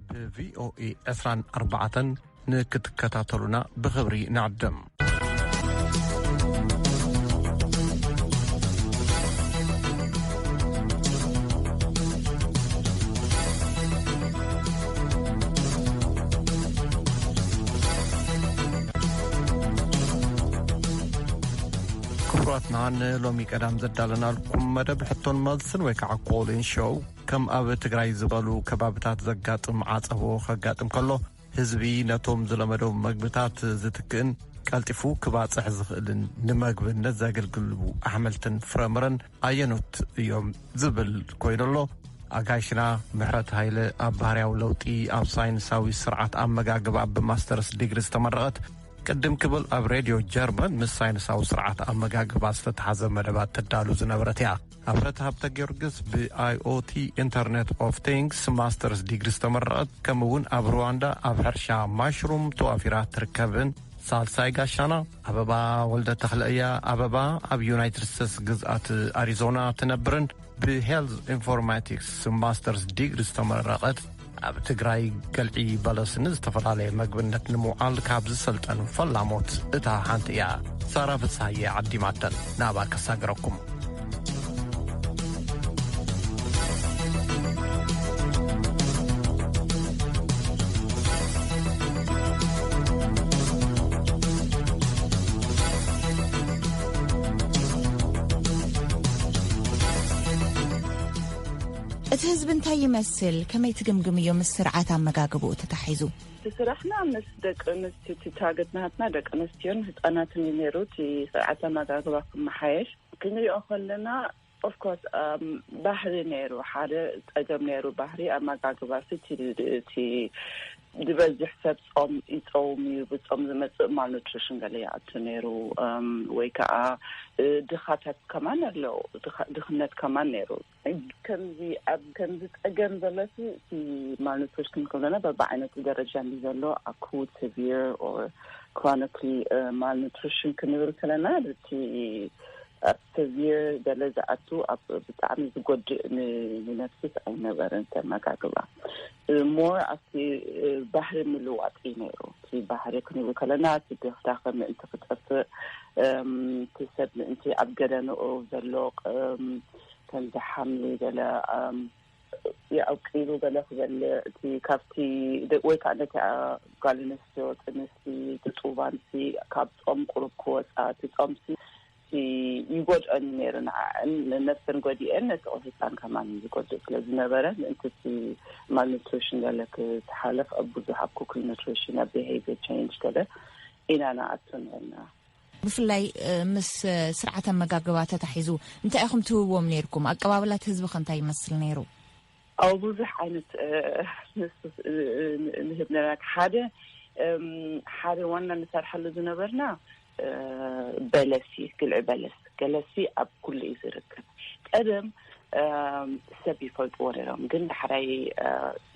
ብቪኦኤ ዕስራን ኣርባዕተን ንክትከታተሉና ብኽብሪ ንዕድም። ክቡራትና፣ ንሎሚ ቀዳም ዘዳለናልኩም መደብ ሕቶን መልስን ወይ ከዓ ኮሊን ሾው፣ ከም ኣብ ትግራይ ዝበሉ ከባብታት ዘጋጥም ዓጸቦ ከጋጥም ከሎ፣ ህዝቢ ነቶም ዝለመዶም መግብታት ዝትክእን ቀልጢፉ ክባጽሕ ዝኽእልን ንምግብነት ዘገልግሉ ኣሕምልትን ፍረምረን ኣየኖት እዮም ዝብል ኮይኑ ኣሎ። ኣጋይሽና ምሕረት ሃይለ፣ ኣብ ባህርያዊ ለውጢ ኣብ ሳይንሳዊ ስርዓት ኣመጋግባ ብማስተርስ ዲግሪ ዝተመረቐት፣ ቅድም ክብል ኣብ ሬድዮ ጀርመን ምስ ሳይንሳዊ ስርዓት ኣመጋግባ ዝተተሓዘ መደባት ትዳሉ ዝነበረት እያ። ኣፍረት ሃብተ ጊዮርጊስ ብኣይኦቲ፣ ኢንተርኔት ኦፍ ቲንግስ፣ ማስተርስ ዲግሪ ዝተመረቐት፣ ከምኡ እውን ኣብ ሩዋንዳ ኣብ ሕርሻ ማሽሩም ተዋፊራ ትርከብን። ሳልሳይ ጋሻና ኣበባ ወልደ ተኽለ እያ። ኣበባ ኣብ ዩናይትድ ስቴትስ ግዝኣት ኣሪዞና ትነብርን ብሄልዝ ኢንፎርማቲክስ ማስተርስ ዲግሪ ዝተመረቐት፣ ኣብ ትግራይ ገልዒ በለስ ንዝተፈላለየ መግብነት ንምውዓል ካብ ዝሰልጠኑ ፈላሞት እታ ሓንቲ እያ። ሳራ ፍስሃየ ዓዲማተን ናባ ከሳግረኩም። እቲ ህዝቢ እንታይ ይመስል? ከመይ ትግምግምዮ ምስ ስርዓት ኣመጋግብኡ ተታሒዙ? እቲ ስራሕና ምስ ደቂ ኣንስትዮ፣ እቲ ታርገት ናትና ደቂ ኣንስትዮን ህፃናትን እዩ ነይሩ። እቲ ስርዓት ኣመጋግባ ክመሓየሽ ክንሪኦ ከለና፣ ኦፍኮርስ፣ ባህሪ ነይሩ፣ ሓደ ፀገም ነይሩ። ባህሪ ኣመጋግባ፣ እቲ እቲ ዝበዝሕ ሰብ ጾም ይጾም እዩ፣ ብጾም ዝመጽእ ማልኑትሪሽን ገለ ይኣቱ ነይሩ። ወይ ከዓ ድኻታት ከማን ኣለዉ፣ ድኽነት ከማን ነይሩ። ከምዚ ኣብ ከምዚ ጸገም ዘሎ እቲ ማልኑትሪሽን ክንብለና በብዓይነቱ ደረጃ እንዲ ዘሎ፣ ኣኩት፣ ሲቪር ኦር ክሮኒክሊ ማልኑትሪሽን ክንብል ከለና፣ እቲ ኣብ ሰቪር ገለ ዝኣቱ፣ ኣብ ብጣዕሚ ዝጎድእ ንነፍሲስ ኣይነበረን። ተመጋግባ ሞር ኣብቲ ባህሪ ምልዋጥ እዩ ነይሩ። እቲ ባህሪ ክንብል ከለና፣ እቲ ድኽዳኸ ምእንቲ ክጠፍእ፣ እቲ ሰብ ምእንቲ ኣብ ገደንኡ ዘሎ ከምዚ ሓምሊ ገለ የዕቂሉ ገለ ክበልዕ፣ እቲ ካብቲ ወይ ከዓ ነቲ ጓል ኣንስትዮ ጥንሲ፣ ጥጡባንሲ ካብ ጾም ቁሩብ ክወፃ፣ እቲ ጾምሲ ይጎድኦን እዩ ነይሩ። ንዓዕን ነፍሰን ጎዲኤን ነቲ ህፃን ከማን ይጎድእ ስለ ዝነበረ፣ ምእንቲ እቲ ማልኑትሪሽን ገለ ክትሓለፍ፣ ኣብ ብዙሕ ኣብ ኩክል ኑትሪሽን፣ ኣብ ቢሄቪር ቼንጅ ገለ ኢና ንኣቱ ነርና። ብፍላይ ምስ ስርዓት ኣመጋግባ ተታሒዙ እንታይ ኢኹም ትህብዎም ነይርኩም? ኣቀባብላት ህዝቢ ከ እንታይ ይመስል ነይሩ? ኣብ ብዙሕ ዓይነት ንህብ ነና። ሓደ ሓደ ዋና ንሰርሓሉ ዝነበርና በለሲ፣ ግልዒ በለስ፣ ገለሲ ኣብ ኩሉ እዩ ዝርከብ። ቀደም ሰብ ይፈልጥዎ ነይሮም፣ ግን ዳሕራይ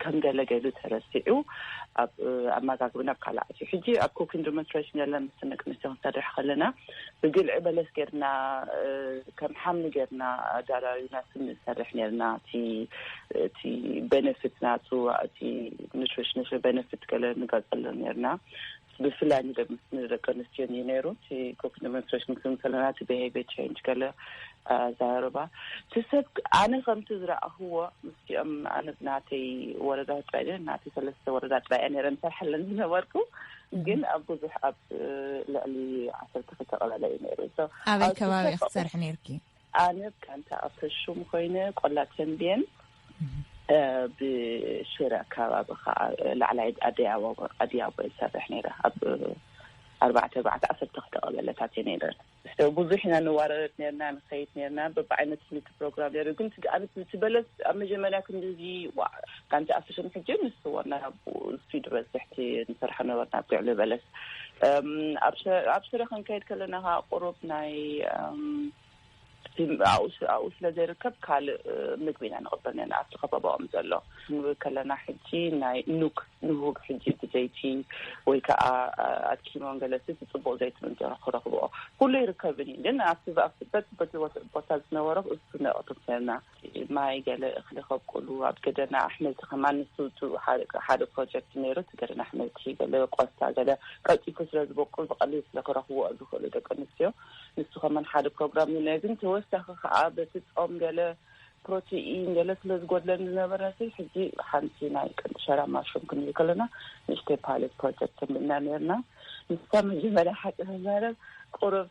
ከም ገለ ገሉ ተረሲዑ ኣብ ኣመጋግብና ኣብ ካልእ ኣትዩ። ሕጂ ኣብ ኩኪንግ ዲሞንስትሬሽን ያለን ምስ ደቂ ኣንስትዮ ክንሰርሕ ከለና፣ ብግልዒ በለስ ጌርና፣ ከም ሓምሊ ጌርና ኣዳላዩና ስንሰርሕ ኔርና። እቲ እቲ ቤነፊት ናቱ፣ እቲ ኑትሪሽናል ቤነፊት ገለ ንገልጸሉ ኔርና። ብፍላይ ንደቂ ኣንስትዮ እዩ ነይሩ። እቲ ኮክ ዲሞንስትሬሽን ክንብል ከለና፣ እቲ ቢሄቪር ቼንጅ ገለ ኣዛረባ። እቲ ሰብ፣ ኣነ ከምቲ ዝረኣኽዎ፣ ምስቲኦም፣ ኣነ ናተይ ወረዳ ጥራይ ድየ፣ ናተይ ሰለስተ ወረዳ ጥራይ እየ ነይረ ንሰርሐለን ዝነበርኩ። ግን ኣብ ብዙሕ፣ ኣብ ልዕሊ ዓሰርተ ክልተ ቀበሌ እዩ ነይሩ። So፣ ኣበይ ኣብ ከባቢ ኢኺ ትሰርሒ ነይርኪ? ኣነ ኣብ ጋንታ ኣፈሹም ኮይነ፣ ቆላ ተምቤን፣ እ፣ ብሽረ ኣከባቢ ከዓ፣ እ፣ ላዕላይ ኣደይ ኣበባ፣ ኣደይ ኣበባ ይሰርሕ ነይረ። ኣብ፣ እ፣ ኣርባዕተ፣ ኣርባዕተ፣ ዓሰርተ ክልተ ቀበለታት እየ ነይረ። So፣ ብዙሕ ኢና ንዋረድ ነርና፣ ንኸይድ ነርና፣ በብዓይነቱ ነቲ ፕሮግራም ነይሩ። ግን እቲ፣ ኣነ እቲ በለስ ኣብ መጀመርያ ክንድዚ፣ ዋ፣ ጋንታ ኣፈሹም ሕጂ ንሱ ዋና፣ እሱ ድበዝሕ እቲ ንሰርሖ ነበርና፣ ኣብ ልዕሊ በለስ። እም፣ ኣብ ሸ-፣ ኣብ ሽረ ክንከይድ ከለና ከዓ ቁሩብ ናይ፣ እም፣ ኣብኡ ስለ ዘይርከብ ካልእ ምግቢ ኢና ንቕበል ነና ኣብቲ ከባባኦም ዘሎ። ክንብል ከለና ሕጂ ናይ ኑግ ንሁግ ሕጂ ብዘይቲ ወይ ከዓ ኣትኪሞን ገለሲ እቲ ፅቡቕ ዘይቲ እንጀራ ክረኽብኦ ኩሉ ይርከብን እዩ። ግን ኣብቲ በቲ ቦታ ዝነበሮ እሱ ነቕጥም ነርና። ማይ ገለ እኽሊ ከብቁሉ ኣብ ገደና ኣሕምልቲ ከማን ንሱ ሓደ ፕሮጀክት ነይሩ። እቲ ገደና ኣሕምልቲ ገለ ቆስታ ገለ ቀልጢፉ ስለ ዝበቁል ብቐሊል ስለ ክረኽብኦ ዝኽእሉ ደቂ ኣንስትዮ ንሱ ከማን ሓደ ፕሮግራም እዩ። ግን ተወሳኺ ከዓ በቲ ፆም ገለ ፕሮቲኢን ገለ ስለ ዝጎድለን ዝነበረ ሕጂ ሓንቲ ናይ ቅንጥሸራ ማሽሩም ክንብል ከለና ንእሽተይ ፓይለት ፕሮጀክት ንብልና ነርና። ንሳ መጀመርያ ሓቂ ክዛረብ ቁሩብ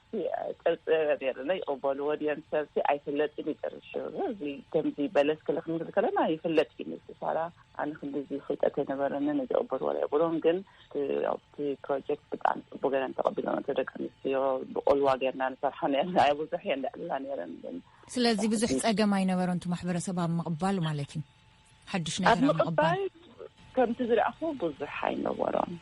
ጠርጥረ ነርና። ይቕበልዎ ድዮም ሰብሲ ኣይፍለጥን ይጨርሽ። እዚ ከምዚ በለስ ክለ ክንብል ከለና ይፍለጥ እዩ። ንሱ ሳራ ኣነ ክንዲዚ ፍልጠት ኣይነበረንን እዚ ይቕበልዎ ኣይቕበልዎን ግን ኣብቲ ፕሮጀክት ብጣዕሚ ፅቡቅ ገይረን ተቐቢሎም እቶ ደቂ ኣንስትዮ ብቆልዋ ገይርና ንሰርሖ ነርና። ብዙሕ እየን ዘዕልላ ነይረን ግን ስለዚ ብዙሕ ፀገም ኣይነበሮን እቲ ማሕበረሰብ ኣብ ምቕባል ማለት እዩ። ሓዱሽ ነገር ኣብ ምቕባል ከምቲ ዝረኣኹ ብዙሕ ኣይነበሮም።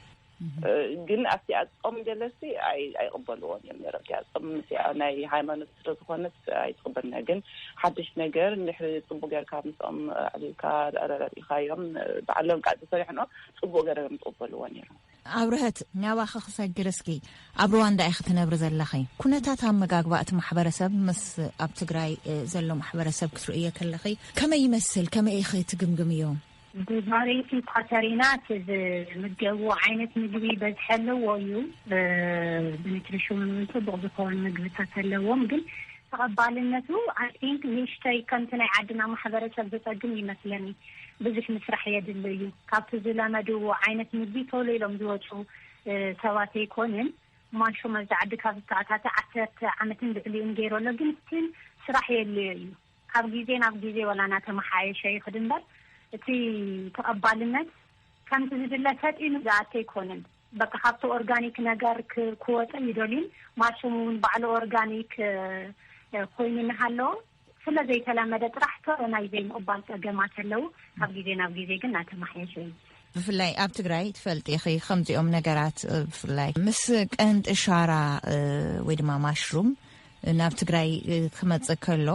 ግን ኣብቲ ኣፅኦም ገለሲ ኣይቕበልዎን እዮም ነይሮም። ኣብቲ ኣፅኦም ምስኣ ናይ ሃይማኖት ስለ ዝኾነት ኣይትቕበልና። ግን ሓድሽ ነገር እንድሕሪ ፅቡቅ ጌርካ ምስኦም ኣዕሊልካ ኣረዳዲእካዮም ባዕሎም ቃል ዝሰሪሕኖ ፅቡቅ ገረም ይቕበልዎ ነይሮም። ኣብርሀት ናባኺ ክሰግር እስኪ ኣብ ሩዋንዳ ኢኺ ትነብሪ ዘለኺ ኩነታት ኣመጋግባ እቲ ማሕበረሰብ ምስ ኣብ ትግራይ ዘሎ ማሕበረሰብ ክትርእዮ ከለኺ ከመይ ይመስል ከመይ ኢኺ ትግምግምዮ? ብባሬንቲ ኳተሪና እቲ ዝምገቡ ዓይነት ምግቢ በዝሒ ኣለዎ እዩ። ብኒትሪሽኑ ጽቡቕ ዝኸውን ምግብታት ኣለዎም ግን ተቐባልነቱ I think ንእሽተይ ከምቲ ናይ ዓድና ማሕበረሰብ ዝጸግም ይመስለኒ። ብዙሕ ምስራሕ የድሊ እዩ። ካብቲ ዝለመድዎ ዓይነት ምግቢ ቶሎ ኢሎም ዝወፁ ሰባት ኣይኮንን። ማሾ መብዛዕዲ ካብ ዝተኣታተ ዓሰርተ ዓመትን ልዕሊኡን ገይሩ ኣሎ ግን ስቲል ስራሕ የድልዮ እዩ። ካብ ግዜ ናብ ግዜ ዋላ እናተመሓየሸ ይኽድ እምበር እቲ ተቐባልነት ከምቲ ዝድለ ፈጢኑ ዝኣቲ ኣይኮነን። በቃ ካብቲ ኦርጋኒክ ነገር ክወፀ ይደልዩን ማሽም እውን ባዕሉ ኦርጋኒክ ኮይኑ እናሃለዎ ስለ ዘይተለመደ ጥራሕ ቶሎ ናይ ዘይምቕባል ፀገማት ኣለዉ። ካብ ግዜ ናብ ግዜ ግን እናተመሓየሸ እዩ። ብፍላይ ኣብ ትግራይ ትፈልጢ ኢኺ ከምዚኦም ነገራት ብፍላይ ምስ ቀንጢ ሻራ ወይ ድማ ማሽሩም ናብ ትግራይ ክመፅእ ከሎ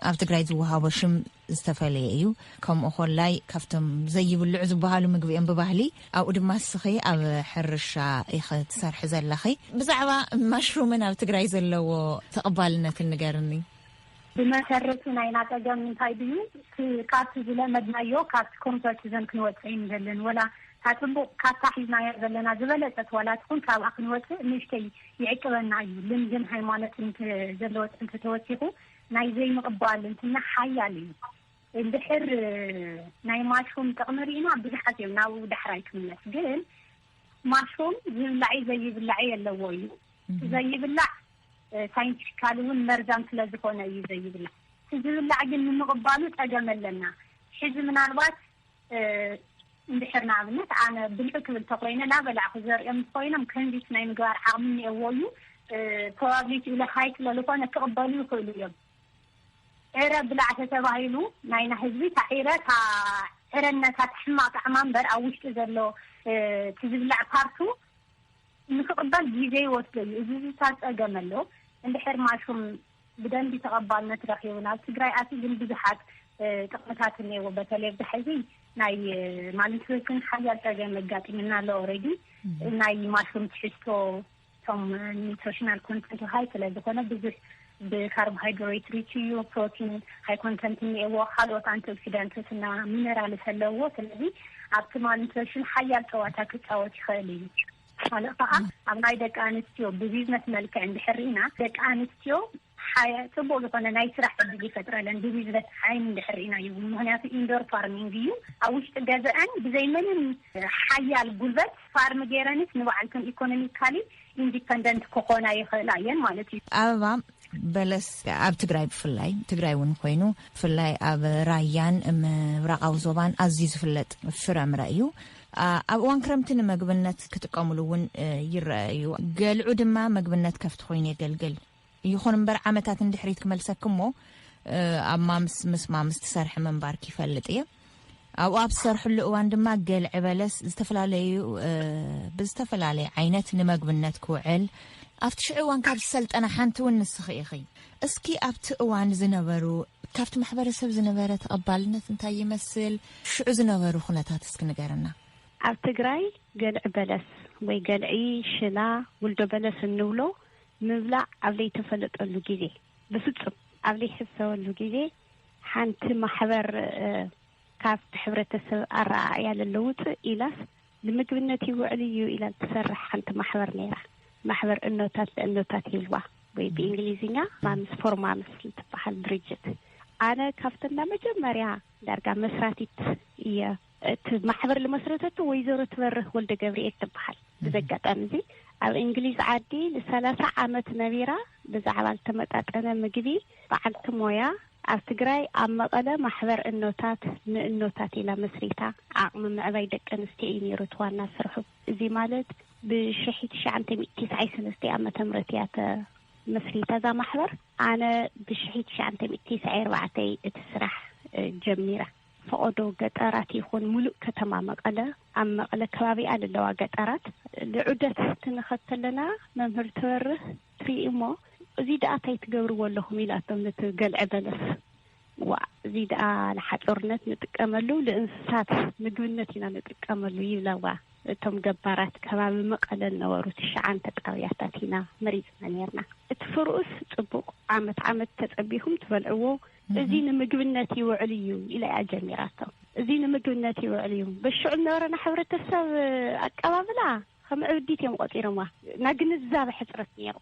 ኣብ ትግራይ ዝወሃቦ ሽም ዝተፈለየ እዩ። ከምኡ ኮላይ ካብቶም ዘይብልዑ ዝበሃሉ ምግቢ እዮም ብባህሊ። ኣብኡ ድማ እስኺ ኣብ ሕርሻ ኢኺ ትሰርሒ ዘለኺ። ብዛዕባ ማሽሩምን ኣብ ትግራይ ዘለዎ ተቐባልነትን ንገርኒ። ብመሰረቱ ናይና ጸገም እንታይ ድዩ? ካብቲ ዝለመድናዮ ካብቲ ኮምፎርት ዞን ክንወጽእ ኣይንደልን። ወላ እታ ጽቡቕ ካብታ ሒዝናያ ዘለና ዝበለጸት ዋላ ትኹን ካብኣ ክንወጽእ ንእሽተይ ይዕቅበና እዩ። ልምድን ሃይማኖትን ዘለወ እንተተወሲኹ ናይ ዘይምቕባል እንትና ሓያል እዩ። እንድሕር ናይ ማሽሩም ጥቕሚ ርኢና ብዙሓት እዮም ናብኡ ዳሕራይ ክምለስ። ግን ማሽሩም ዝብላዕ እዩ ዘይብላዕ ኣለዎ እዩ። እቲ ዘይብላዕ ሳይንቲፊካሊ እውን መርዛም ስለ ዝኾነ እዩ ዘይብላዕ። እቲ ዝብላዕ ግን ንምቕባሉ ጸገም ኣለና። ሕዚ ምናልባት እንድሕር ንኣብነት ኣነ ብልዒ ክብል ተኮይነ ናበላዕኩ ዘርእዮም እንተኮይኖም ኮንቪንስ ናይ ምግባር ዓቕሚ እኒኦዎ እዩ። ፕሮባብሊቲ ኢለ ሃይ ስለ ዝኾነ ክቕበሉ ይኽእሉ እዮም። ዕረ ብላዕ ተተባሂሉ ናይና ህዝቢ እታ ዒረ እታ ዕረነታ እታ ሕማቕ ጣዕማ እምበር ኣብ ውሽጢ ዘሎ እቲ ዝብላዕ ፓርቱ ንክቕበል ግዜ ይወስዶ እዩ። እዚ ዝታ ጸገም ኣሎ። እንድሕር ማሹም ብደንቢ ተቐባልነት ረኺቡ ናብ ትግራይ ኣትዩ ግን ብዙሓት ጥቕምታት እኒአዎ። በተለይ ኣብዚ ሕዚ ናይ ማልንትሬሽን ሓያል ጸገም ኣጋጢምና ኣሎ። ኦልሬዲ ናይ ማሹም ትሕዝቶ እቶም ኒትሪሽናል ኮንተንት ሃይ ስለ ዝኾነ ብዙሕ ብካርቦሃይድሬት ሪች እዩ። ፕሮቲን ሃይ ኮንተንት እኒአዎ። ካልኦት ኣንቲ ኦክሲዳንትስ እና ሚነራልስ ኣለዎ። ስለዚ ኣብቲ ማልንትሬሽን ሓያል ፀዋታ ክፃወት ይኽእል እዩ። ካልእ ከዓ ኣብ ናይ ደቂ ኣንስትዮ ብቢዝነስ መልክዕ እንድሕር ኢና ደቂ ኣንስትዮ ሓየ ፅቡቅ ዝኾነ ናይ ስራሕ ዕድል ይፈጥረለን ብቢዝነስ ዓይን እንድሕር ኢና እዩ። ምክንያቱ ኢንዶር ፋርሚንግ እዩ። ኣብ ውሽጢ ገዘአን ብዘይ ምንም ሓያል ጉልበት ፋርም ገይረንስ ንባዕልተን ኢኮኖሚካሊ ኢንዲፐንደንት ክኾና ይኽእላ እየን ማለት እዩ። ኣበባ በለስ ኣብ ትግራይ ብፍላይ ትግራይ እውን ኮይኑ ብፍላይ ኣብ ራያን ምብራቃዊ ዞባን ኣዝዩ ዝፍለጥ ፍረምረ እዩ። ኣብ እዋን ክረምቲ ንምግብነት ክጥቀምሉ እውን ይረአ እዩ። ገልዑ ድማ ምግብነት ከፍቲ ኮይኑ የገልግል። ይኹን እምበር ዓመታት እንድሕሪት ክመልሰኪ እሞ ኣብ ማምስ ምስ ማምስ ትሰርሒ ምንባርኪ ይፈልጥ እየ። ኣብኡ ኣብ ትሰርሕሉ እዋን ድማ ገልዒ በለስ ዝተፈላለዩ ብዝተፈላለየ ዓይነት ንመግብነት ክውዕል ኣብቲ ሽዑ እዋን ካብ ዝሰልጠና ሓንቲ እውን ንስኺ ኢኺ። እስኪ ኣብቲ እዋን ዝነበሩ፣ ካብቲ ማሕበረሰብ ዝነበረ ተቐባልነት እንታይ ይመስል? ሽዑ ዝነበሩ ኩነታት እስኪ ንገርና። ኣብ ትግራይ ገልዒ በለስ ወይ ገልዒ ሽላ፣ ውልዶ በለስ እንብሎ ምብላዕ ኣብ ዘይተፈለጠሉ ግዜ፣ ብፍጹም ኣብ ዘይሕሰበሉ ግዜ፣ ሓንቲ ማሕበር፣ እ፣ ካብቲ ሕብረተሰብ ኣረኣእያ ለለውጥ ኢላስ ንምግብነት ይውዕል እዩ ኢላ ትሰርሕ ሓንቲ ማሕበር ነይራ። ማሕበር እኖታት ለእኖታት ይልዋ፣ ወይ ብእንግሊዝኛ ማምስ ፎር ማምስ ትበሃል ድርጅት። ኣነ ካብተን መጀመርያ ዳርጋ መስራቲት እየ። እቲ ማሕበር ልመስረተቱ ወይዘሮ ትበርህ ወልደ ገብርኤል ትበሃል። ብዘጋጣሚ እዚ ኣብ እንግሊዝ ዓዲ ንሰላሳ ዓመት ነቢራ፣ ብዛዕባ ዝተመጣጠነ ምግቢ በዓልቲ ሞያ። ኣብ ትግራይ ኣብ መቐለ ማሕበር እኖታት ንእኖታት ኢላ መስሪታ። ዓቕሚ ምዕባይ ደቂ ኣንስትዮ እዩ ነይሩ እቲ ዋና ስርሑ። እዚ ማለት ብሽሒ ትሽዓተ ሚእቲ ተስዓን ሰለስተን ዓመተ ምህረት እያ ተመስሪታ እዛ ማሕበር። ኣነ ብሽሒ ትሽዓተ ሚእቲ ተስዓን ኣርባዕተን እቲ ስራሕ፣ እ፣ ጀሚራ። ፈቐዶ ገጠራት ይኹን ሙሉእ ከተማ መቐለ፣ ኣብ መቐለ ከባቢኣ ዘለዋ ገጠራት ልዑደት ክንኸድ ተለና፣ መምህር ትበርህ ትርኢ እሞ፣ "እዚ ደኣ እንታይ ትገብርዎ ኣለኹም?" ኢላቶም ነቲ ገልዐ በለስ። "ዋ፣ እዚ ደኣ ንሓፁርነት ንጥቀመሉ፣ ንእንስሳት ምግብነት ኢና ንጥቀመሉ" ይብለዋ። እቶም ገባራት ከባቢ መቐለ ዝነበሩ ትሽዓተ ጣብያታት ኢና መሪፅና ነርና። እቲ ፍርኡስ ፅቡቕ፣ ዓመት ዓመት ተፀቢኹም ትበልዕዎ፣ እዚ ንምግብነት ይውዕል እዩ ኢላ እያ ጀሚራቶ። እዚ ንምግብነት ይውዕል እዩ። በሽዑ ዝነበረና ሕብረተሰብ ኣቀባብላ ከም ዕብዲት እዮም ቆፂሮምዋ። ናይ ግንዛበ ሕፅረት ነይሩ።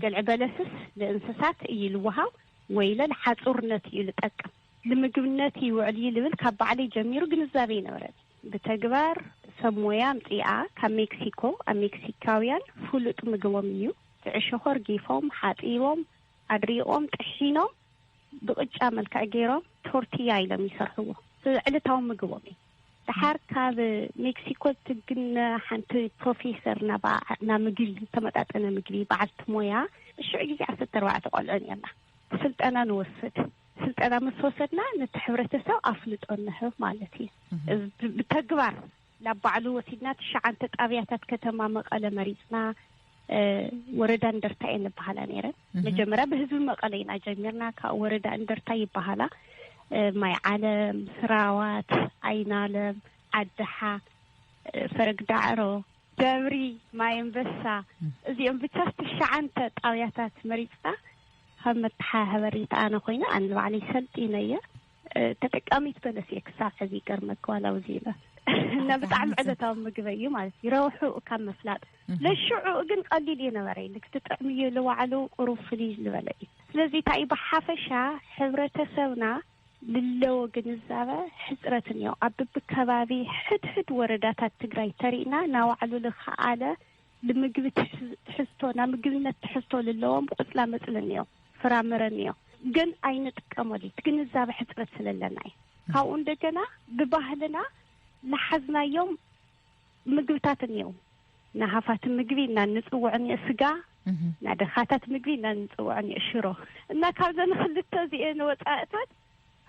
ገልዒ በለስስ ንእንስሳት እዩ ልወሃብ፣ ወይለ ንሓፁርነት እዩ ልጠቅም፣ ንምግብነት ይውዕል እዩ ልብል ካብ ባዕለይ ጀሚሩ ግንዛበ ይነበረን። ብተግባር ሰብ ሞያ ኣምፂኣ ካብ ሜክሲኮ፣ ኣብ ሜክሲካውያን ፍሉጥ ምግቦም እዩ። እቲ ዕሾኽ ኣርጊፎም፣ ሓፂቦም፣ ኣድሪቖም፣ ጥሒኖም፣ ብቕጫ መልክዕ ገይሮም ቶርቲያ ኢሎም ይሰርሕዎ። እዚ ዕለታዊ ምግቦም እዩ። ደሓር ካብ ሜክሲኮ ትግነ ሓንቲ ፕሮፌሰር ናባ፣ ናብ ምግቢ፣ ዝተመጣጠነ ምግቢ በዓልቲ ሞያ፣ ሽዑ ግዜ ዓሰርተ ኣርባዕተ ቆልዑ ነርና። ስልጠና ንወስድ። ስልጠና ምስ ወሰድና ነቲ ሕብረተሰብ ኣፍልጦ ንህብ ማለት እዩ። ብ-፣ ብተግባር ናብ ባዕሉ ወሲድና ትሽዓተ ጣብያታት ከተማ መቐለ መሪፅና፣ እ፣ ወረዳ እንደርታ እየን ዝበሃላ ነይረን። መጀመርያ ብህዝቢ መቐለ ኢና ጀሚርና፣ ካብ ወረዳ እንደርታ ይበሃላ። እ፣ ማይ ዓለም፣ ስራዋት፣ ኣይናለም፣ ዓድሓ፣ እ፣ ፈረግ ዳዕሮ፣ ደብሪ፣ ማይ ኣንበሳ፣ እዚኦም ብቻ ትሽዓተ ጣብያታት መሪፅና። ካብ መተሓባበሪት ኣነ ኮይነ፣ ኣነ ባዕለይ ሰልጢነ እየ። እ፣ ተጠቃሚት በለስ እየ ክሳብ ሕዚ፣ ይገርመኪ፣ ዋላ ኣብዚ ኢለ። እና ብጣዕሚ ዕለታዊ ምግበይ እዩ ማለት እዩ። ረብሕኡ ካብ ምፍላጥ፣ ለሽዑ ግን ቀሊል እየ ነበረ። ልክ ትጥዕም እዩ፣ ልዋዕሉ ቁሩብ ፍልይ ዝበለ እዩ። ስለዚ እንታይ እዩ፣ ብሓፈሻ ሕብረተሰብና ልለዎ ግንዛበ ሕፅረት እኒኦ። ኣብ ብብከባቢ ሕድሕድ ወረዳታት ትግራይ ተሪእና፣ ናባዕሉ ልኸኣለ ንምግቢ ትሕዝ-፣ ትሕዝቶ፣ ናብ ምግብነት ትሕዝቶ ልለዎም ቁፅላ መፅሊ እኒኦ፣ ፍራምረ እኒኦ። ግን ኣይንጥቀመሉ፣ እቲ ግንዛበ ሕፅረት ስለለና እዩ። ካብኡ እንደገና ብባህልና ልሓዝናዮም ምግብታት እኒኦ። ናሃፋት ምግቢ እና ንፅውዕ እኒኦ ስጋ፣ ናደኻታት ምግቢ እና ንፅውዕ እኒኦ ሽሮ። እና ካብዘን ክልተ እዚኤን ወፃእታት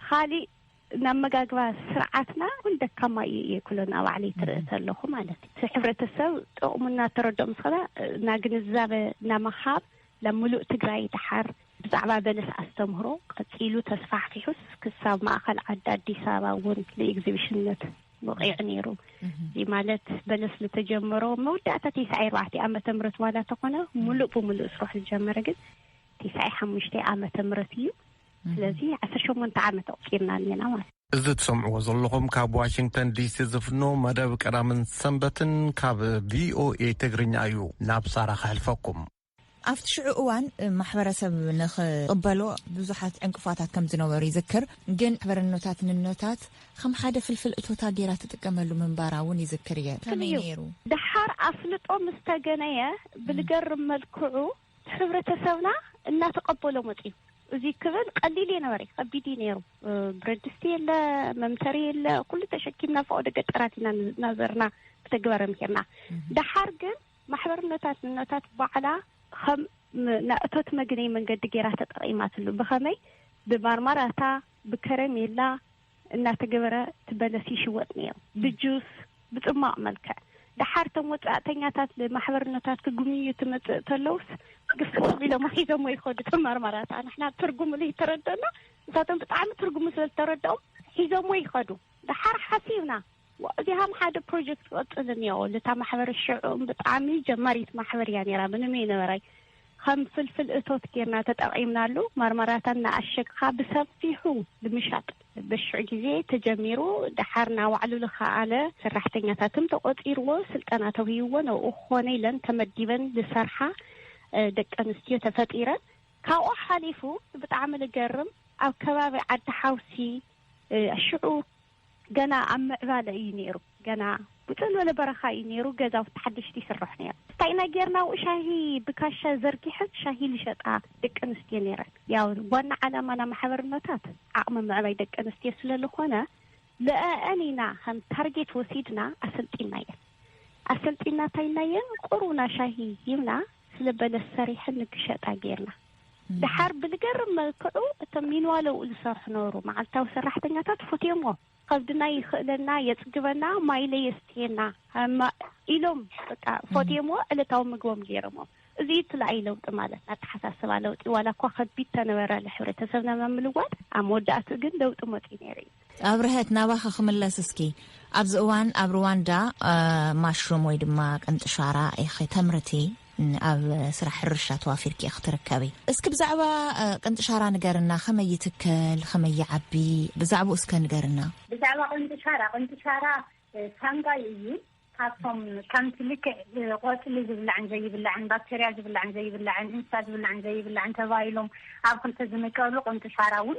ካሊእ ናብ መጋግባ ስርዓትና እውን ደካማ እዩ እየ ክሎ፣ ናብ ባዕለይ ትርኢ ተለኹ ማለት እዩ። እቲ ሕብረተሰብ ጥቕሙ እናተረድኦ ምስ ኸዳ፣ እና ግንዛበ እናምሃብ ናብ ሙሉእ ትግራይ ደሓር ብዛዕባ በለስ ኣስተምህሮ ቀፂሉ ተስፋሕፊሑስ ክሳብ ማእኸል ዓዲ ኣዲስ ኣበባ እውን ንኤግዚቢሽንነት በቒዑ ነይሩ። እዚ ማለት በለስ ዝተጀመሮ መወዳእታ ተስዓን ኣርባዕተን ዓመተ ምህረት ዋላ ተኾነ፣ ሙሉእ ብሙሉእ ስራሕ ዝጀመረ ግን ተስዓን ሓሙሽተን ዓመተ ምህረት እዩ። ስለዚ ዓሰርተ ሸሞንተ ዓመት ኣቑፂርና ኣለና ማለት እዩ። እዚ ትሰምዕዎ ዘለኹም ካብ ዋሽንግተን ዲሲ ዝፍኖ መደብ ቀዳምን ሰንበትን ካብ ቪኦኤ ትግርኛ እዩ። ናብ ሳራ ከሕልፈኩም። ኣብቲ ሽዑ እዋን ማሕበረሰብ ንኽቕበሎ ብዙሓት ዕንቅፋታት ከም ዝነበሩ ይዝክር። ግን ማሕበረ እኖታት ንእኖታት ከም ሓደ ፍልፍል እቶታ ገይራ ትጥቀመሉ ምንባራ እውን ይዝክር እየ። ከመይ እዩ ነይሩ? ደሓር ኣፍልጦ ምስ ተገነየ፣ ብልገርም መልክዑ ሕብረተሰብና እናተቐበሎ መፅዩ። እዚ ክብል ቀሊል እየ ነበረ፣ ከቢድ እዩ ነይሩ። እ፣ ብረት ድስቲ የለ፣ መምተሪ የለ፣ ኩሉ ተሸኪምና ፈቐዶ ገጠራት ኢና ን-፣ እናዘርና ብተግባር ምሂርና። ደሓር ግን ማሕበረ እኖታት ንእኖታት ባዕላ ከም ም-፣ ናይ እቶት መግነይ መንገዲ ገይራ ተጠቒማትሉ። ብኸመይ? ብማርማራታ፣ ብከረሜላ እናተገበረ እቲ በለስ ይሽወጥ ነይሩ። ብጁስ፣ ብፅሟቕ መልክዕ። ደሓር እቶም ወጻእተኛታት ማሕበርነታት ክጉብንዩ ትመጽእ ተለውስ ግፍፍ ኢሎም ሒዞሞ ይኸዱ። እቶም መርመራታ ንሕና ትርጉሙ ለይተረደና፣ ንሳቶም ብጣዕሚ ትርጉሙ ስለዝተረድኦም ሒዞሞ ይኸዱ። ደሓር ሓሲብና፣ እዚሃም ሓደ ፕሮጀክት ክቐጽል እኒኦ። ልታ ማሕበር ሽዑ ብጣዕሚ ጀማሪት ማሕበር እያ ነይራ፣ ምንም ኣይነበራይ። ከም ፍልፍል እቶት ጌርና ተጠቒምናሉ። መርመራታ እናኣሸግኻ ብሰፊሑ ንምሻጥ በሽዑ ግዜ ተጀሚሩ። ደሓር ናባዕሉ ዝኸኣለ ሰራሕተኛታትም ተቖጺርዎ፣ ስልጠና ተውሂብዎ፣ ነብኡ ክኾነ ኢለን ተመዲበን ዝሰርሓ ደቂ ኣንስትዮ ተፈጢረን። ካብኡ ሓሊፉ ብጣዕሚ ዝገርም፣ ኣብ ከባቢ ዓዲ ሓውሲ ሽዑ ገና ኣብ ምዕባለ እዩ ነይሩ። ገና ብፅል ዝበለ በረኻ እዩ ነይሩ። ገዛውቲ ሓደሽቲ ይስራሕ ነይሩ። እንታይ ኢና ጌርና ኣብኡ? ሻሂ ብካሻ ዘርጊሐን ሻሂ ልሸጣ ደቂ ኣንስትዮ ነይረን። ያው ዋና ዓላማና ማሕበርነታት ዓቕሚ ምዕባይ ደቂ ኣንስትዮ ስለዝኾነ፣ ለአአን ኢና ከም ታርጌት ወሲድና ኣሰልጢናየን። ኣሰልጢና ታይናየን ቁሩና ሻሂ ሂብና ስለ በለስ ሰሪሐን ንክሸጣ ጌርና። ደሓር ብልገርም መልክዑ እቶም ሚንዋለ ኣብኡ ዝሰርሑ ነበሩ። መዓልታዊ ሰራሕተኛታት ፎትዮምዎ። ከብድና ይኽእለና፣ የጽግበና፣ ማይለ የስትየና፣ እማ ኢሎም በቃ ፎትዮምዎ፣ ዕለታዊ ምግቦም ገይሮምዎ። እዚ እዩ እቲ ለዓሊ ለውጢ ማለት፣ ኣተሓሳስባ ለውጢ። ዋላ እኳ ከቢድ ተነበረ ለሕብረተሰብና መምልዋጥ፣ ኣብ መወዳእትኡ ግን ለውጢ መጺኡ ነይሩ እዩ። ኣብርሀት፣ ናባኺ ክምለስ እስኪ። ኣብዚ እዋን ኣብ ሩዋንዳ ማሽሩም ወይ ድማ ቅንጥሻራ ኢኺ ተምርቲ፣ ኣብ ስራሕ ሕርሻ ተዋፊርኪ ኢኺ ትርከቢ። እስኪ ብዛዕባ ቅንጥሻራ ንገርና፣ ከመይ ይትከል፣ ከመይ ይዓቢ፣ ብዛዕባኡ እስከ ንገርና። ብዛዕባ ቅንጥሻራ፣ ቅንጥሻራ ሳንጋይ እዩ። ካብቶም ከምቲ ልክዕ ቆፅሊ ዝብላዕን ዘይብላዕን፣ ባክተርያ ዝብላዕን ዘይብላዕን፣ እንስሳ ዝብላዕን ዘይብላዕን ተባሂሎም ኣብ ክልተ ዝምቀሉ፣ ቅንጥሻራ እውን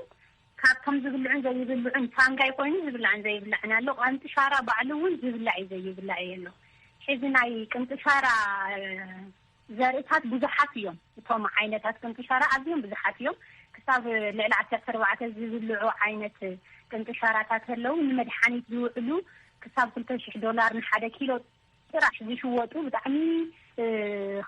ካብቶም ዝብልዑን ዘይብልዑን፣ ሳንጋይ ኮይኑ ዝብላዕን ዘይብላዕን ኣሎ። ቅንጥሻራ ባዕሉ እውን ዝብላዕ እዩ ዘይብላዕ እዩ ኣሎ። ሕዚ ናይ ቅንጥሻራ ዘርእታት ብዙሓት እዮም። እቶም ዓይነታት ቅንጥሻራ ኣዝዮም ብዙሓት እዮም። ክሳብ ልዕሊ ዓሰርተ ኣርባዕተ ዝብልዑ ዓይነት ቅንጥሻራታት ኣለዉ። ንመድሓኒት ዝውዕሉ ክሳብ ክልተ ሽሕ ዶላር ንሓደ ኪሎ ጥራሕ ዝሽወጡ ብጣዕሚ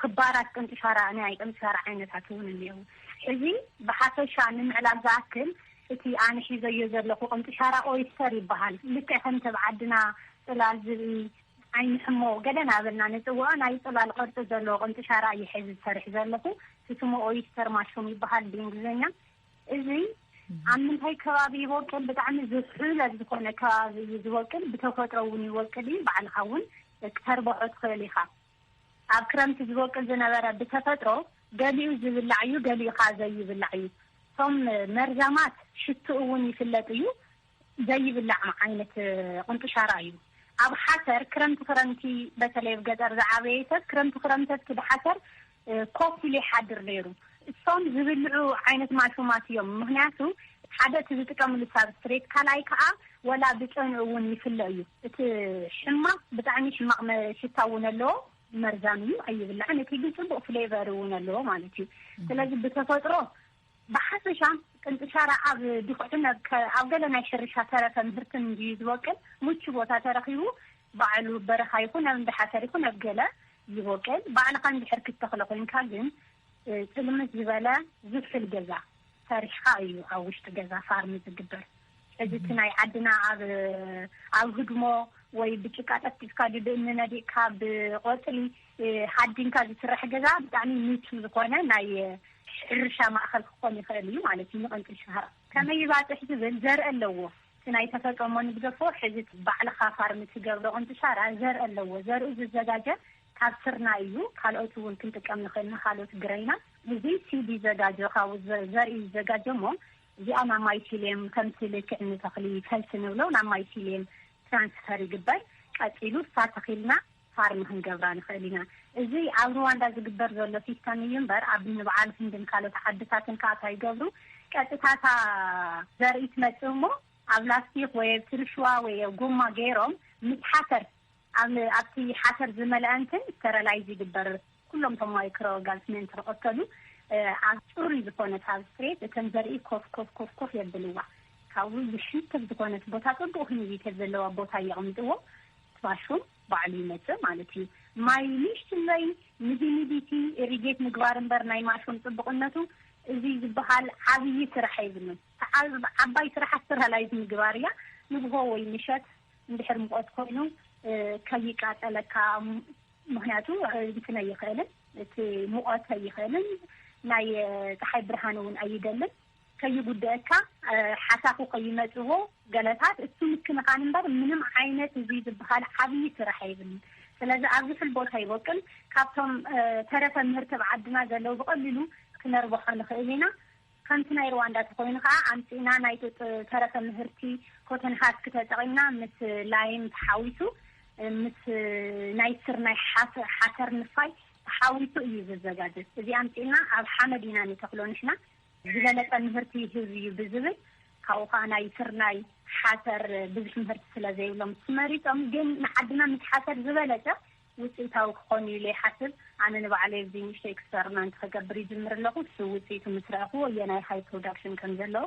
ክባራት ቅንጥሻራ፣ ናይ ቅንጥሻራ ዓይነታት እውን እኒአው። ሕዚ ብሓፈሻ ንምዕላል ዝኣክል፣ እቲ ኣነ ሒዘዮ ዘለኹ ቅንጥሻራ ኦይስተር ይበሃል። ልክዕ ከምቲ ኣብ ዓድና ጽላል ዝብኢ፣ ዓይኒ ሕሞ ገለ ናበልና ንጽውዖ፣ ናይ ጽላል ቅርጺ ዘለዎ ቅንጥሻራ እየ ሕዚ ዝሰርሕ ዘለኹ። እቲ ስሙ ኦይስተር ማሽሩም ይበሃል ብእንግሊዝኛ። እዚ ኣብ ምንታይ ከባቢ ይቦቅል? ብጣዕሚ ዝሑል ኣብ ዝኾነ ከባቢ እዩ ዝቦቅል። ብተፈጥሮ እውን ይቦቅል እዩ። ባዕልኻ እውን ክተርብሖ ትኽእል ኢኻ። ኣብ ክረምቲ ዝበቁል ዝነበረ ብተፈጥሮ ገሊኡ ዝብላዕ እዩ፣ ገሊኡ ከዓ ዘይብላዕ እዩ። እቶም መርዛማት ሽትኡ እውን ይፍለጥ እዩ። ዘይብላዕ ዓይነት ቅንጥሻራ እዩ። ኣብ ሓሰር ክረምቲ ክረምቲ፣ በተለይ ኣብ ገጠር ዝዓበየ ሰብ ክረምቲ ክረምቲ ኣብቲ ብሓሰር ኮፍ ኢሉ ይሓድር ነይሩ። እሶም ዝብልዑ ዓይነት ማሹማት እዮም። ምክንያቱ ሓደ እቲ ዝጥቀምሉ ሳብስትሬት፣ ካልኣይ ከዓ ወላ ብጨንኡ እውን ይፍለ እዩ። እቲ ሕማቅ ብጣዕሚ ሕማቅ ሽታ እውን ኣለዎ። መርዛም እዩ፣ ኣይብላዕን። እቲ ግን ፅቡቅ ፍሌቨር እውን ኣለዎ ማለት እዩ። ስለዚ ብተፈጥሮ ብሓፈሻ ቅንጥሻራ ኣብ ድኹዕን ኣብ ገለ ናይ ሕርሻ ተረፈ ምህርትን እንድዩ ዝበቅል፣ ምቹ ቦታ ተረኺቡ ባዕሉ በረኻ ይኹን ኣብ እንዳ ሓሰር ይኹን ኣብ ገለ ይቦቅል። ባዕልኻ እንድሕር ክትተኽሎ ኮይንካ ግን ፅልምት ዝበለ ዝሑል ገዛ ሰሪሕኻ እዩ ኣብ ውሽጢ ገዛ ፋርም ዝግበር። እዚ እቲ ናይ ዓድና ኣብ ኣብ ህድሞ ወይ ብጭቃ ጠፍጢፍካ ድብእኒ ነዲቕካ ብቆፅሊ ሃዲንካ ዝስራሕ ገዛ ብጣዕሚ ምቹ ዝኾነ ናይ ሕርሻ ማእኸል ክኾን ይኽእል እዩ ማለት እዩ። ንቅንጥሻራ ከመይ ይባፅሕ ዝብል ዘርኢ ኣለዎ። እቲ ናይ ተፈጥሮ እሞ ንግደፎ፣ ሕዚ ባዕልኻ ፋርም ትገብሮ ቅንጥሻራ ዘርኢ ኣለዎ። ዘርኢ ዝዘጋጀ ካብ ስርና እዩ። ካልኦት እውን ክንጥቀም ንኽእል ኢና፣ ካልኦት ግረይና። እዚ ሲድ ይዘጋጆ፣ ካብኡ ዘርኢ ይዘጋጆ እሞ እዚኣ ናብ ማይሲልየም ከምቲ ልክዕ ንተኽሊ ፈልሲ ንብሎ ናብ ማይሲልየም ትራንስፈር ይግበር። ቀፂሉ እሳ ተኺልና ፋርም ክንገብራ ንኽእል ኢና። እዚ ኣብ ሩዋንዳ ዝግበር ዘሎ ሲስተም እዩ እምበር ኣብ ንበዓል ህንድን ካልኦት ዓድታትን ከዓ እንታይ ይገብሩ? ቀጥታታ ዘርኢ ትመፅእ እሞ ኣብ ላስቲክ ወይ ኣብ ትርሽዋ ወይ ኣብ ጎማ ገይሮም ምስ ሓሰር ኣብ ኣብቲ ሓሰር ዝመልአ እንትን ስተረላይዝ ይግበር። ኩሎም እቶም ማይክሮ ኦርጋኒዝም እንትርቐተሉ ኣብ ፅሩይ ዝኾነ ሳብስትሬት እተን ዘርኢ ኮፍ ኮፍ ኮፍ ኮፍ የብልዋ። ካብኡ ዝሕንተብ ዝኾነት ቦታ ፅቡቅ ህሚዲቲ ዘለዋ ቦታ የቕምጥዎ። ማሽሩም ባዕሉ ይመፅእ ማለት እዩ። ማይ ንእሽትለይ ንሂሚዲቲ ኢሪጌት ምግባር እምበር ናይ ማሽሩም ፅቡቅነቱ እዚ ዝበሃል ዓብዪ ስራሕ የብሉን። ዓባይ ስራሕ ስተረላይዝ ምግባር እያ። ንግሆ ወይ ምሸት እንድሕር ሙቐት ኮይኑ ከይቃጸለካ፣ ምክንያቱ እንትን ኣይኽእልን፣ እቲ ሙቐት ኣይኽእልን፣ ናይ ፀሓይ ብርሃን እውን ኣይደልን። ከይጉደእካ፣ ሓሳኹ ከይመፅዎ ገለታት እሱ ምክንኻን እምበር ምንም ዓይነት እዚ ዝበሃል ዓብዪ ስራሕ የብልን። ስለዚ ኣብዚ ሕል ቦታ ይበቅል። ካብቶም ተረፈ ምህርቲ ኣብ ዓድና ዘለዉ ብቐሊሉ ክነርብሖ ንኽእል ኢና። ከምቲ ናይ ሩዋንዳ ተኮይኑ ከዓ ኣምፂእና ናይ ጡጥ ተረፈ ምህርቲ ኮተን ሃስክ ተጠቒምና ምስ ላይም ተሓዊሱ፣ ምስ ናይ ስር ናይ ሓሰር ንፋይ ተሓዊሱ እዩ ዝዘጋጀ። እዚ ኣምፂእና ኣብ ሓመድ ኢና ንተክሎ ንሕና። ዝበለፀ ምህርቲ ይህብ እዩ ብዝብል፣ ካብኡ ከዓ ናይ ስርናይ ሓሰር ብዙሕ ምህርቲ ስለ ዘይብሎም ስመሪፆም። ግን ንዓድና ምስ ሓሰር ዝበለፀ ውፅኢታዊ ክኾኑ ኢለ ይሓስብ። ኣነ ንባዕለይ ኣብዚ ንእሽቶ ኤክስፐሪመንት ክገብር ይጅምር ኣለኹ። እሱ ውፅኢቱ ምስ ረእኹ የናይ ሃይ ፕሮዳክሽን ከም ዘለዎ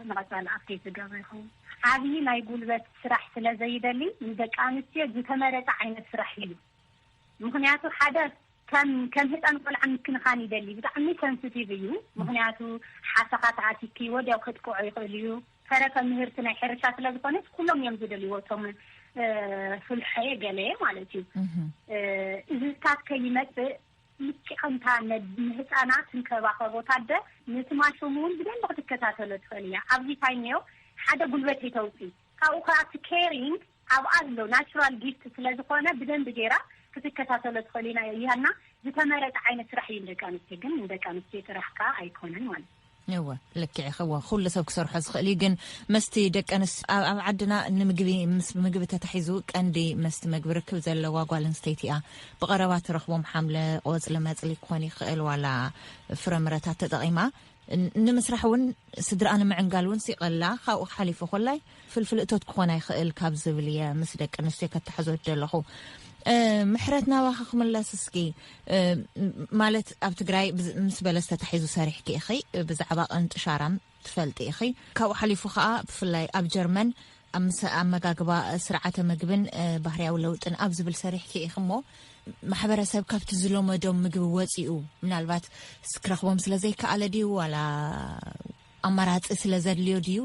ንቐፃሊ ኣፕዴት ዝገብር ይኸውን። ዓብዪ ናይ ጉልበት ስራሕ ስለ ዘይደሊ ንደቂ ኣንስትዮ ዝተመረፀ ዓይነት ስራሕ እዩ። ምክንያቱ ሓደ ከም ከም ህፃን ቆልዓ ምክንኻን ይደሊ። ብጣዕሚ ሰንስቲቭ እዩ። ምክንያቱ ሓሰኻ ተኣቲኪ ወዲያው ከጥቅዖ ይኽእል እዩ። ተረፈ ምህርቲ ናይ ሕርሻ ስለ ዝኾነ ኩሎም እዮም ዝደልይዎ፣ እቶም ፍልሐ ገለ ማለት እዩ። እዚታት ከይመፅእ ልክዕ ከምታ ንህፃናት እንከባኸቦ ታደ፣ ነቲ ማሾም እውን ብደንብ ክትከታተሎ ትኽእል እያ። ኣብዚ ታይም ሓደ ጉልበት የተውፂ ካብኡ ከኣ እቲ ኬሪንግ ኣብኣ ኣሎ ናቹራል ጊፍት ስለ ዝኾነ ብደንብ ጌራ ክትከታተሎ ትኽእል ኢና። ይሃና ዝተመረጠ ዓይነት ስራሕ እዩ ንደቂ ኣንስትዮ፣ ግን ንደቂ ኣንስትዮ ጥራሕ ከኣ ኣይኮነን ማለት እዩ። እወ፣ ልክዕ ኢኺ። እወ፣ ኩሉ ሰብ ክሰርሖ ዝኽእል እዩ፣ ግን መስቲ ደቂ ኣንስትዮ ኣብ፣ ኣብ ዓድና ንምግቢ፣ ምስ ምግቢ ተታሒዙ ቀንዲ መስቲ ምግቢ ርክብ ዘለዋ ጓል ኣንስተይቲ እያ። ብቐረባ ትረኽቦም ሓምለ፣ ቆጽሊ መጽሊ ክኾን ይኽእል፣ ዋላ ፍረምረታት ተጠቒማ ን-፣ ንምስራሕ እውን ስድራኣ ንምዕንጋል እውን ሲቐላ፣ ካብኡ ሓሊፉ ኮላይ ፍልፍል እቶት ክኾና ይኽእል ካብ ዝብል እየ ምስ ደቂ ኣንስትዮ ከተሓዞ ደለኹ። እ፣ ምሕረት ናባኺ ክምለስ እስኪ። እ፣ ማለት ኣብ ትግራይ ብዝ-፣ ምስ በለስ ተታሒዙ ሰሪሕኪ ኢኺ፣ ብዛዕባ ቅንጥሻራም ትፈልጢ ኢኺ። ካብኡ ሓሊፉ ከዓ ብፍላይ ኣብ ጀርመን ኣብ ምስ-፣ ኣመጋግባ፣ ስርዓተ ምግብን፣ እ፣ ባህርያዊ ለውጥን ኣብ ዝብል ሰሪሕኪ ኢኺ እሞ ማሕበረሰብ ካብቲ ዝለመዶም ምግቢ ወፂኡ ምናልባት ስ-፣ ክረኽቦም ስለ ዘይከኣለ ድዩ ዋላ ኣማራፂ ስለ ዘድልዮ ድዩ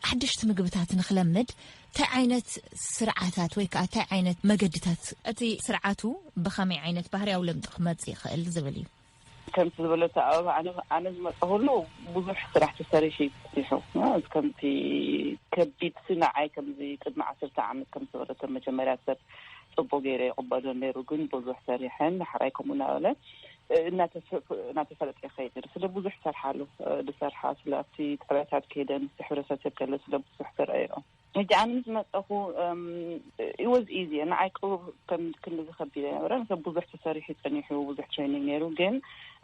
ሓደሽቲ ምግብታት ንኽለምድ እንታይ ዓይነት ስርዓታት ወይ ከዓ እንታይ ዓይነት መገድታት እቲ ስርዓቱ ብኸመይ ዓይነት ባህርያዊ ለምጢ ክመፅእ ይኽእል ዝብል እዩ? ከምቲ ዝበለቶ ኣበባ ኣነ፣ ኣነ ዝመፀኹሉ ብዙሕ ስራሕ ተሰሪሑ እዩ በፂሑ። ከምቲ ከቢድ ንዓይ ከምዚ ቅድሚ ዓሰርተ ዓመት ከም ዝበለቶ መጀመርያ ሰብ ፅቡቅ ገይረ ይቕበሎ ነይሩ፣ ግን ብዙሕ ሰሪሐን ዳሕራይ ከምኡ እናበለ እናተፈ-፣ እናተፈለጠ ይኸይድ ነይሩ። ስለ ብዙሕ ሰርሓሉ፣ ዝሰርሓ ስለ ኣብቲ ጥዕረታት ከይደን ምስ ሕብረተሰብ ከለ ስለ ብዙሕ ዝረኣየኦ። ሕጂ ኣነ ምስ መፀኹ፣ እም፣ it was easy። ንዓይ ቅሩብ ከም ክንዲ ዝኸቢድ ኣይነበረን። ሰብ ብዙሕ ተሰሪሑ ጸኒሑ፣ ብዙሕ ትሬኒንግ ነይሩ። ግን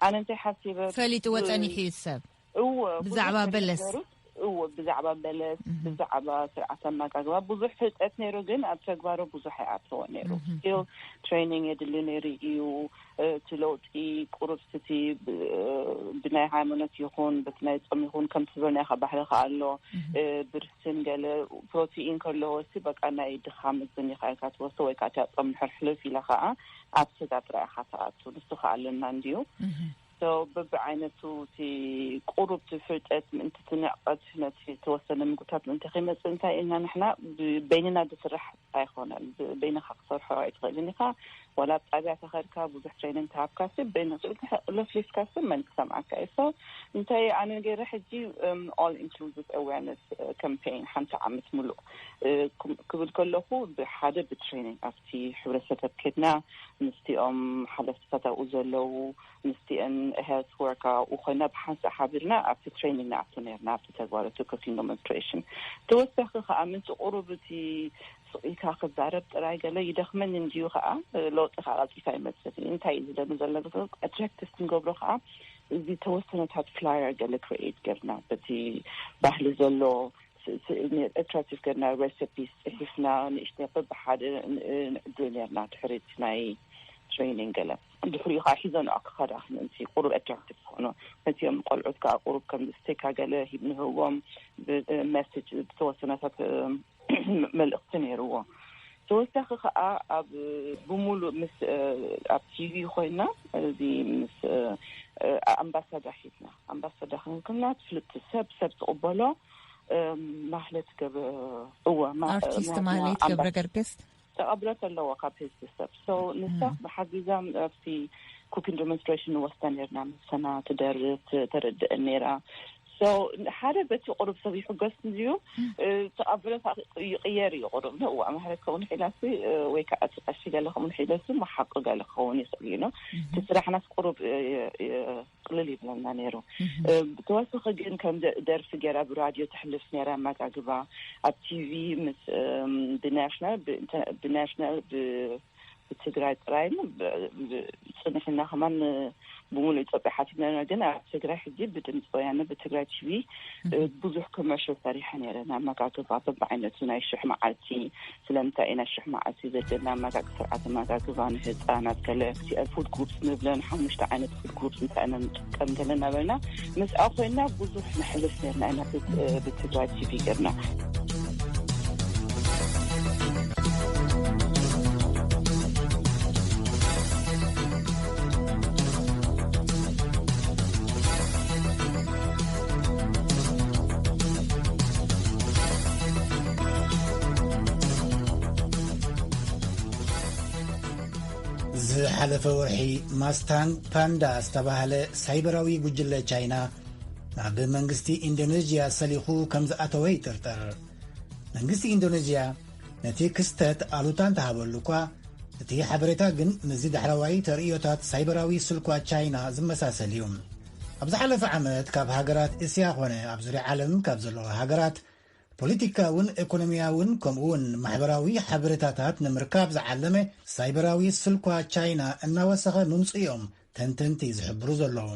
ኣነ እንታይ ሓሲበ፣ ፈሊጥዎ ብ-፣ ጸኒሑ እዩ ሰብ። እወ፣ ብዙሕ ብዛዕባ ሰብ በለስ። ነገሩ፣ እወ፣ ብዛዕባ በለስ፣ እህ። ብዛዕባ ስርዓት ኣመጋግባ ብዙሕ ፍልጠት ነይሩ፣ ግን ኣብ ተግባሩ ብዙሕ ኣይኣተወ ነይሩ። እህ። ስቲል ትሬኒንግ የድሊ ነይሩ እዩ። እቲ ለውጢ ቁሩብ ስቲ ብ-፣ ብናይ ሃይማኖት ይኹን፣ በቲ ናይ ጾም ይኹን፣ ከምቲ ዝበልናዮ ካብ ባህሊ ከኣ ኣሎ። እህ። እ፣ ብርስን ገለ ፕሮቲን ከለዎ፣ እስቲ በቃ ናይ ድኻም እዝን ኢኻ ኢልካ ትወስዶ፣ ወይ ከኣ እቲኣ ጾም ድሕር ሕልፍ ኢላ ከኣ ኣብ ስጋ ጥራይ ኢኻ ትኣቱ። ንሱ ከኣ ኣለና እንድዩ። እህ። So፣ በብዓይነቱ እቲ ቁሩብ እቲ ፍልጠት ምእንቲ እቲ ንዕቀት ነቲ ዝተወሰነ ምግብታት ምእንቲ ከይመጽእ እንታይ ኢልና ንሕና ብ-፣ በይንና ዝስራሕ ኣይኮነን። ብ-፣ በይንኻ ክትሰርሖ ኣይትኽእልን ኢኻ። ዋላ ኣብ ጣብያ ተኸድካ ብዙሕ ትሬኒንግ ተሃብካ ሲ በይንኻ ለፍሊፍካ ሲ መን ክሰምዓካ እዩ? So፣ እንታይ ኣነ ገይረ ሕጂ፣ እም፣ all inclusive awareness፣ እ፣ campaign ሓንቲ ዓመት ሙሉእ፣ እ፣ ክም-፣ ክብል ከለኹ ብሓደ ብትሬኒንግ ኣብቲ ሕብረተሰብ ከድና ምስቲኦም ሓለፍትታት ኣብኡ ዘለዉ ምስቲአን ሄልት ወርክ ኣብኡ ኮይና ብሓንሳእ ሓቢርና ኣብቲ ትሬኒንግ ንኣቱ ነርና፣ ኣብቲ ተግባር እቲ ኩኪንግ ዲሞንስትሬሽን። ተወሳኺ ከኣ ምንቲ ቁሩብ እቲ ስቕ ኢልካ ክዛረብ ጥራይ ገለ ይደኽመኒ እንድዩ ከኣ፣ ለውጢ ከኣ ቀልጢፋ ይመጽእ። እንታይ እዩ ዝደሊ ዘሎ? ኣትራክቲቭ ክንገብሮ ከኣ እዚ ተወሰነታት ፍላየር ገለ ክሪኤት ገርና በቲ ባህሊ ዘሎ ስ-፣ ስ-፣ ኣትራክቲቭ ገርና ሬሲፒስ ጽሒፍና ንእሽተይ በብሓደ ን-፣ ንዕድል ነርና ድሕሪ እቲ ናይ ትሬኒንግ ገለ። ድሕሪኡ ከዓ ሒዞ ንዖ ክኸዳ ምእንቲ ቁሩብ ኣትራክቲቭ ዝኾኖ። ነቲኦም ቆልዑት ከዓ ቁሩብ ከም ስቴካ ገለ ሂብ ንህዎም ብ-፣ መሴጅ ዝተወሰነታት፣ እ፣ መልእኽቲ ነይርዎ። ተወሳኺ ከዓ ኣብ ብሙሉእ ምስ፣ እ፣ ኣብ ቲቪ ኮይና እዚ ምስ፣ እ፣ እ፣ ኣምባሳዳ ሒዝና፣ ኣምባሳዳ ክንክና ትፍልጥ ሰብ፣ ሰብ ትቕበሎ፣ እ፣ ማህሌት ገብ-፣ እወ፣ ማ-፣ ኣርቲስት ማ-፣ ማህሌት ኣምባ-፣ ገብረ ገርግስ። ተቐብለት ኣለዎ ካብ ህዝቢ ሰብ። So ንሳ ብሓጊዛ ኣብቲ cooking demonstration ንወስዳ ነርና። ምሰና ትደርፍ ተረድአን ነራ። So ሓደ በቲ ቁሩብ ሰብ ይሕገስ እንድዩ። ተቐብለት ይቕየር እዩ ቁሩብ ነው ኣማህረት ከውን ሒላሲ ወይ ከዓ እቲ ቀሺ ገለ ከውን ሒለሲ መሓቂ ገለ ክኸውን ይኽእል እዩ ነው። እቲ ስራሕናስ ቁሩብ ቅልል ይብለና ነይሩ። ብተወሳኺ ግን ከም ደርፊ ገይራ ብራድዮ ተሕልፍ ነይራ ኣመጋግባ ኣብ ቲቪ ምስ ብናሽናል ብናሽናል ብትግራይ ጥራይን ጽንሕና ከማን ብምሉእ ኢትዮጵያ ሓቲትና ኢና። ግን ኣብ ትግራይ ሕጂ ብድምፂ ወያነ ብትግራይ ቲቪ ብዙሕ ኮመርሽል ሰሪሐ ነይረ። ኣመጋግባ በብዓይነቱ ናይ ሽሕ መዓልቲ ስለምንታይ ኢና ሽሕ መዓልቲ ዘለና ኣመጋግ ስርዓት ኣመጋግባ ንህፃናት ከለ ፉድ ግሩፕስ ንብለን ሓሙሽተ ዓይነት ፉድ ግሩፕስ እንታይ ኢና ንጥቀም ገለ እናበልና ምስኣ ኮይና ብዙሕ ንሕልፍ ነርና ኢና ብትግራይ ቲቪ ገርና። ዝሓለፈ ወርሒ ማስታንግ ፓንዳ ዝተባህለ ሳይበራዊ ጉጅለ ቻይና ናብ መንግስቲ ኢንዶኔዥያ ሰሊኹ ከም ዝኣተወ ይጥርጠር። መንግስቲ ኢንዶኔዥያ ነቲ ክስተት ኣሉታ እንተሃበሉ እኳ፣ እቲ ሓበሬታ ግን ምስዚ ዳሕረዋይ ተርእዮታት ሳይበራዊ ስልኳ ቻይና ዝመሳሰል እዩ። ኣብ ዝሓለፈ ዓመት ካብ ሃገራት እስያ ኾነ ኣብ ዙርያ ዓለም ካብ ዘለዋ ሃገራት ፖለቲካውን ኢኮኖሚያውን ከምኡውን ማሕበራዊ ሓበሬታታት ንምርካብ ዝዓለመ ሳይበራዊ ስልኳ ቻይና እናወሰኸ ምምፅኡ እዮም ተንተንቲ ዝሕብሩ ዘለዉ።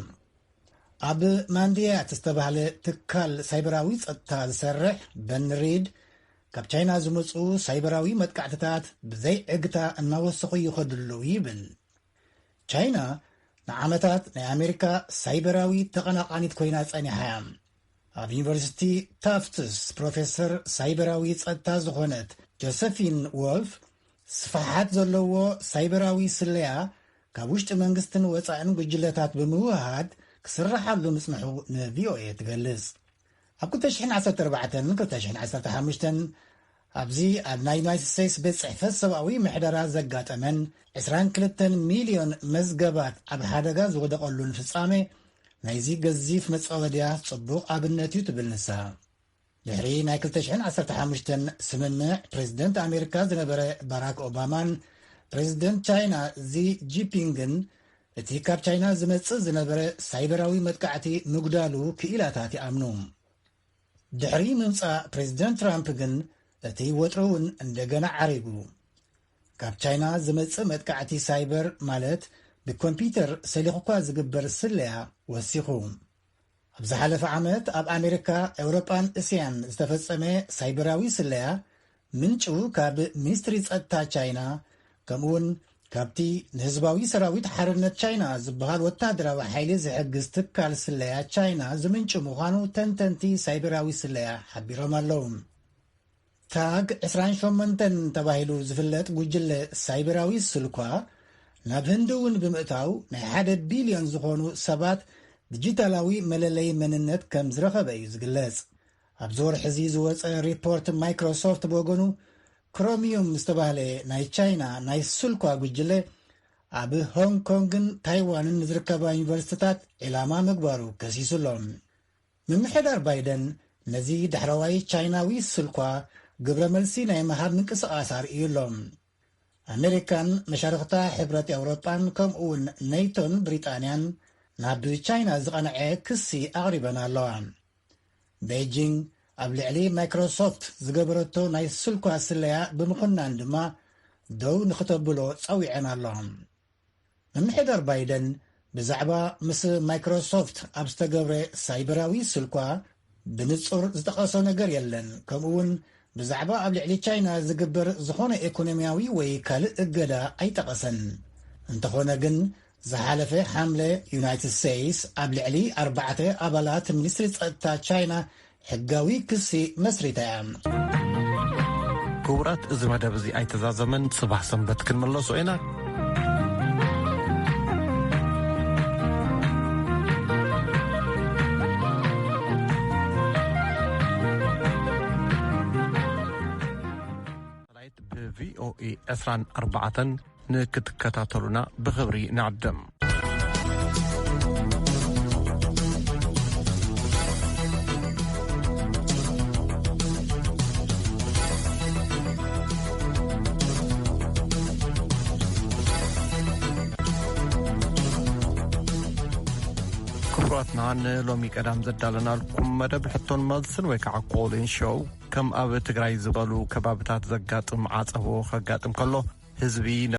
ኣብ ማንድያት ዝተባህለ ትካል ሳይበራዊ ጸጥታ ዝሰርሕ በን ሪድ፣ ካብ ቻይና ዝመጹ ሳይበራዊ መጥቃዕትታት ብዘይ ዕግታ እናወሰኹ ይኸዱ ኣለዉ ይብል። ቻይና ንዓመታት ናይ ኣሜሪካ ሳይበራዊ ተቐናቓኒት ኮይና ጸኒሓ እያ። ኣብ ዩኒቨርሲቲ ታፍትስ ፕሮፌሰር ሳይበራዊ ጸጥታ ዝኾነት ጆሰፊን ዎልፍ፣ ስፍሓት ዘለዎ ሳይበራዊ ስለያ ካብ ውሽጢ መንግስትን ወጻእን ጉጅለታት ብምውሃድ ክስርሓሉ ምጽንሑ ንቪኦኤ ትገልጽ። ኣብ ክልተ ሽሕን ዓሰርተ ኣርባዕተን ክልተ ሽሕን ዓሰርተ ሓሙሽተን ኣብዚ ኣብ ናይ ዩናይትድ ስቴትስ ቤት ጽሕፈት ሰብኣዊ ምሕደራ ዘጋጠመን ዕስራን ክልተን ሚልዮን መዝገባት ኣብ ሓደጋ ዝወደቐሉን ፍጻሜ ናይዚ ገዚፍ መጻወድያ ጽቡቕ ኣብነት እዩ ትብል ንሳ። ድሕሪ ናይ ክልተ ሽሕን ዓሰርተ ሓሙሽተን ስምምዕ ፕሬዝደንት ኣሜሪካ ዝነበረ ባራክ ኦባማን ፕሬዝደንት ቻይና ዚ ጂፒንግን እቲ ካብ ቻይና ዝመጽእ ዝነበረ ሳይበራዊ መጥቃዕቲ ምጉዳሉ ክኢላታት ይኣምኑ። ድሕሪ ምምጻእ ፕሬዝደንት ትራምፕ ግን እቲ ወጥሪ እውን እንደገና ዓሪጉ። ካብ ቻይና ዝመጽእ መጥቃዕቲ ሳይበር ማለት ብኮምፒውተር ሰሊኹኳ ዝግበር ስለያ ወሲኹ። ኣብ ዝሓለፈ ዓመት ኣብ ኣሜሪካ፣ ኤውሮጳን እስያን ዝተፈጸመ ሳይበራዊ ስለያ ምንጩ ካብ ሚኒስትሪ ጸጥታ ቻይና ከምኡውን ካብቲ ንህዝባዊ ሰራዊት ሓርነት ቻይና ዝበሃል ወታደራዊ ሓይሊ ዝሕግዝ ትካል ስለያ ቻይና ዝምንጩ ምዃኑ ተንተንቲ ሳይበራዊ ስለያ ሓቢሮም ኣለዉ። ታግ ዕስራን ሸሞንተን ተባሂሉ ዝፍለጥ ጉጅለ ሳይበራዊ ስልኳ ናብ ህንዲ እውን ብምእታው ናይ ሓደ ቢልዮን ዝኾኑ ሰባት ዲጂታላዊ መለለይ መንነት ከም ዝረኸበ እዩ ዝግለጽ። ኣብዚ ወርሒ እዚ ዝወጸ ሪፖርት ማይክሮሶፍት ብወገኑ ክሮሚዩም ዝተባህለ ናይ ቻይና ናይ ስልኳ ጉጅለ ኣብ ሆንግ ኮንግን ታይዋንን ንዝርከባ ዩኒቨርሲቲታት ዒላማ ምግባሩ ከሲሱ ኣሎ። ምምሕዳር ባይደን ነዚ ዳሕረዋይ ቻይናዊ ስልኳ ግብረ መልሲ ናይ ምሃብ ምንቅስቓስ ኣርእዩ ኣሎ። ኣሜሪካን መሻርኽታ ሕብረት ኤውሮጳን ከምኡውን ኔቶን ብሪጣንያን ናብ ቻይና ዝቐንዐ ክሲ ኣቕሪበን ኣለዋ። ቤጂንግ ኣብ ልዕሊ ማይክሮሶፍት ዝገበረቶ ናይ ስልኳ ስለያ ብምኹናን ድማ ደው ንኽተብሎ ጸዊዐን ኣለዋ። ምምሕዳር ባይደን ብዛዕባ ምስ ማይክሮሶፍት ኣብ ዝተገብረ ሳይበራዊ ስልኳ ብንጹር ዝጠቐሶ ነገር የለን። ከምኡ እውን ብዛዕባ ኣብ ልዕሊ ቻይና ዝግበር ዝኾነ ኢኮኖሚያዊ ወይ ካልእ እገዳ ኣይጠቐሰን። እንተኾነ ግን ዝሓለፈ ሓምለ ዩናይትድ ስቴትስ ኣብ ልዕሊ ኣርባዕተ ኣባላት ሚኒስትሪ ጸጥታ ቻይና ሕጋዊ ክሲ መስሪታ እያ። ክቡራት፣ እዚ መደብ እዚ ኣይተዛዘመን፣ ጽባሕ ሰንበት ክንመለሶ ኢና። ሳተላይት ብቪኦኤ ዕስራን ኣርባዕተን ንክትከታተሉና ብኽብሪ ንዕድም። ክቡራትና፣ ንሎሚ ቀዳም ዘዳለናልኩም መደብ ሕቶን መልስን ወይ ከዓ ኮሊን ሾው፣ ከም ኣብ ትግራይ ዝበሉ ከባብታት ዘጋጥም ዓጸቦ ከጋጥም ከሎ ህዝቢ